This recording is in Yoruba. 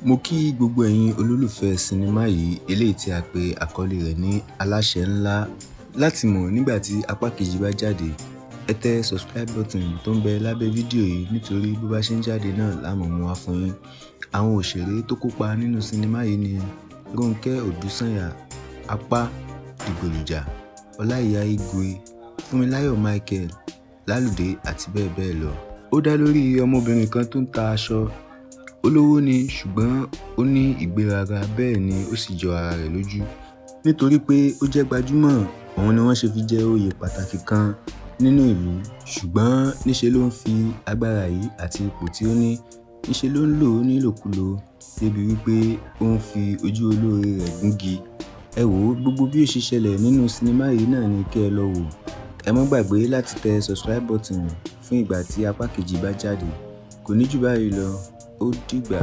Mo kí gbogbo ẹ̀yin olólùfẹ́ sinimá yìí, eléyìí tí a pe àkọlé rẹ̀ ní Aláṣẹ Ńlá. Láti mọ̀ nígbà tí apá kejì bá jáde, ẹ tẹ subscribe button tó ń bẹ lábẹ́ fídíò yìí, nítorí bó bá ṣe ń jáde náà la máa mú wá fún yín. Àwọn òṣèré tó kópa nínú sinimá yìí ni Rónkẹ́ Odúsànyà, Apá Dìgbòlùjà, Ọláìyá Igwe, Fúnmiláyọ̀ Michael, Lálùdé àti bẹ́ẹ̀ bẹ́ẹ̀ lọ. Ó dá lórí ọmọbìnrin kan tó ń ta aṣọ. Olówó ni, ṣùgbọ́n ó ní ìgbéraga, bẹ́ẹ̀ ni ó sì jọ ara rẹ̀ lójú. Nítorí pé ó jẹ́ gbajúmọ̀, òun ni wọ́n ṣe fi jẹ oyè pàtàkì kan nínú ìlú. Ṣùgbọ́n níṣe ló ń fi agbára yìí àti ipò tí ó ní, níṣe ló ń lò ó nílòkulò débi wípé ó ń fi ojú olóore rẹ̀ gúngi. Ẹ wò ó, gbogbo bí ó ṣe ṣẹlẹ̀ nínú sinimá yìí náà ni kí ẹ lọ wò. Ẹ má gbàgbé láti tẹ subscribe button fún ìgbà tí apá kejì bá jáde. Kò ní jù báyìí lọ, ó dìgbà.